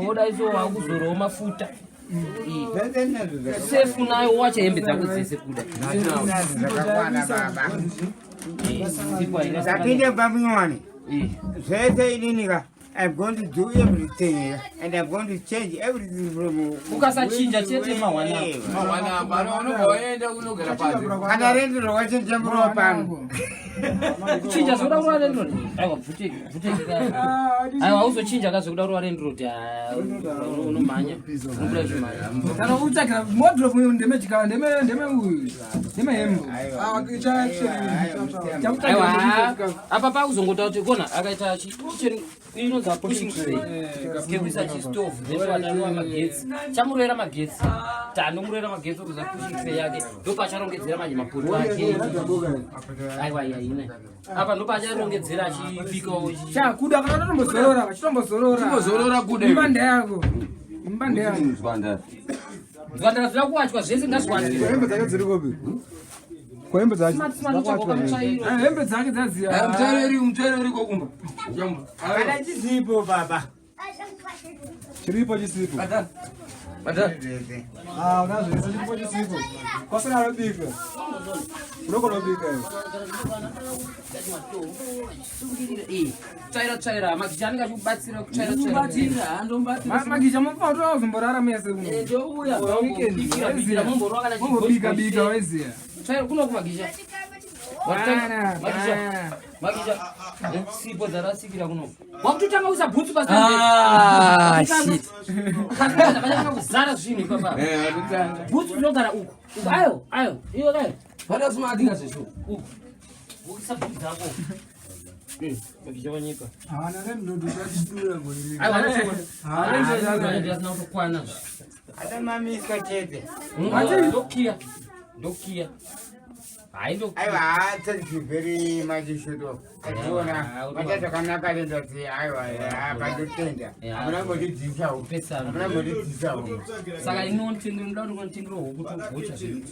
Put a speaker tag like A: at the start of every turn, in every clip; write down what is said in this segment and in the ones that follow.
A: Woda iso wakuzorawo mafuta. Sefu nayo wacha hembe dzako dzese kuda.
B: Zvakakwana baba. Ndapinda pamunyowani. Zvese inini ka. I'm going to do everything and I'm going to change everything from
A: ukasachinja chete mahwana
C: mahwana pano unobva waenda unogara panze
B: kana rendi rowachinja murowa pano
A: kuchinja zvekuda kurova rendrod aiwa bvuteki bvuteki aiwa hauzochinja ka zvekuda kurova rendrod unomhanya unobuda uchimhanya
D: kana utsvagira modrop ndeme chikava ndeme ndeme uyu ndeme hembo
A: aiwa apa pakuzongota kuti kona akaita kitchen inonzi pushing tray kekuisa chistove then magetsi chamurovera magetsi tandomurovera magetsi okuza pushing tray yake ndopacharongedzera manje mapoto ake aiwa iya ine apa ndopacharongedzera achibikawo
D: chakuda kana totombozorora chitombozorora
C: chimbozorora kuda
D: imba ndeyako imba ndeyako
A: zvandara zvida kuwachwa zvese ngazviwachwe
E: hembe dzake dziri kopi ko hembe dzacho
D: hembe dzake dzadziya
C: mutsvairo mutsvairo uri kokumba
B: kana chisipo baba
E: chiripo chisipo ah unazvo zvese chiripo chisipo kwasina anobika unogona kubika
A: Tsvaira tsvaira magicha anenge achikubatsira kutsvaira tsvaira.
D: Magicha munofanira kuti wazomborara mese kuno.
A: Ndouya.
D: Weekend. Mumbobika bika waiziya.
A: Tsvaira kuno kumagicha. Magicha. Magicha. Sipo dzarasikira kuno. Wakutotanga kuisa bhutsu pasi.
C: Ah shit.
A: Vakatanga kuzara zvinhu ipapa.
C: Eh, vakutanga.
A: Bhutsu dzinogara uku. Uku ayo, ayo. Iyo ayo.
C: Vada sumadi kazvezvo.
A: Uku. Ukisa bhutsu dzako.
B: Atamamiswa chete.
A: Ndokiya. Ndokiya.
B: Aiwa, thank you very much Shudo. Tachiona mata zvakanaka ndati aiwa apa ndotenda. Hamuna mbondidzidzisawo. Hamuna mbondidzidzisawo.
A: Saka inotengera ndoda kuti nditengere huku togocha zvedu.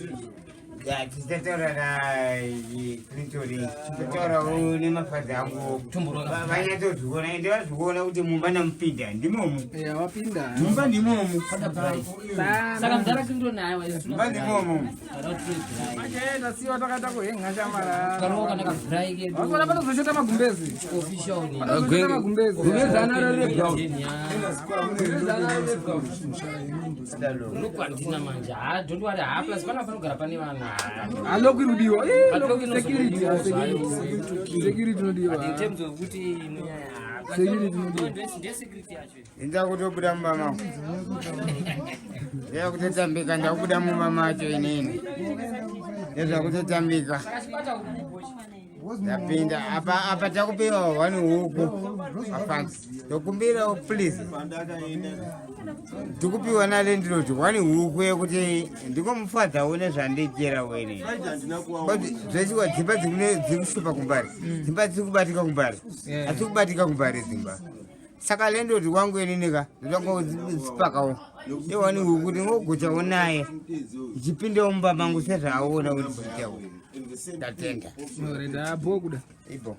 B: Ya, tichataura naClinton, tichataurawo nemafadzi angu vanyatsozviona ende vazviona kuti mumba ndamupinda ndimomu mumba ndimomu
A: saka mudhara Clinton aiwa
B: mumba ndimomu
D: tasiwa takaita kuhenga shamara
A: karoka kana kabrai kedu
D: vasona panozoshota magumbezi
A: official ni
D: panozoshota magumbezi
C: Gumbezi anaro rebrown.
A: Look handina manje ha don't worry ha plus pana panogara pane vanhu
D: aloku irudiwa
A: But look
D: security
A: inozodiwa
D: security inodiwa
A: in terms of kuti
D: Security inodiwa.
A: ndesecurity yacho
B: Inda kutobuda mumba mangu. Ndaya kutotambika ndakubuda mumba macho inini. Ndezvakutotambika. Ndapinda apa apa takupiwa one huku. Afans. Ndokumbirawo please. Ndikupiwa na landlord one huku yekuti ndikomufadzawo nezvandiitira wene. But zveshuwa dzimba dzikune dzikushupa kumbari. Dzimba dziri kubatika kumbari. Asi kubatika kumbari dzimba. Saka landlord wangu inini ka ndotangozipakawo. Iwani huku ndingoguchawo naye. Ichipindawo mumba mangu sezvaaona kuti chiitawo. Ndatenda.
D: Ndabho kuda.
B: Ibo.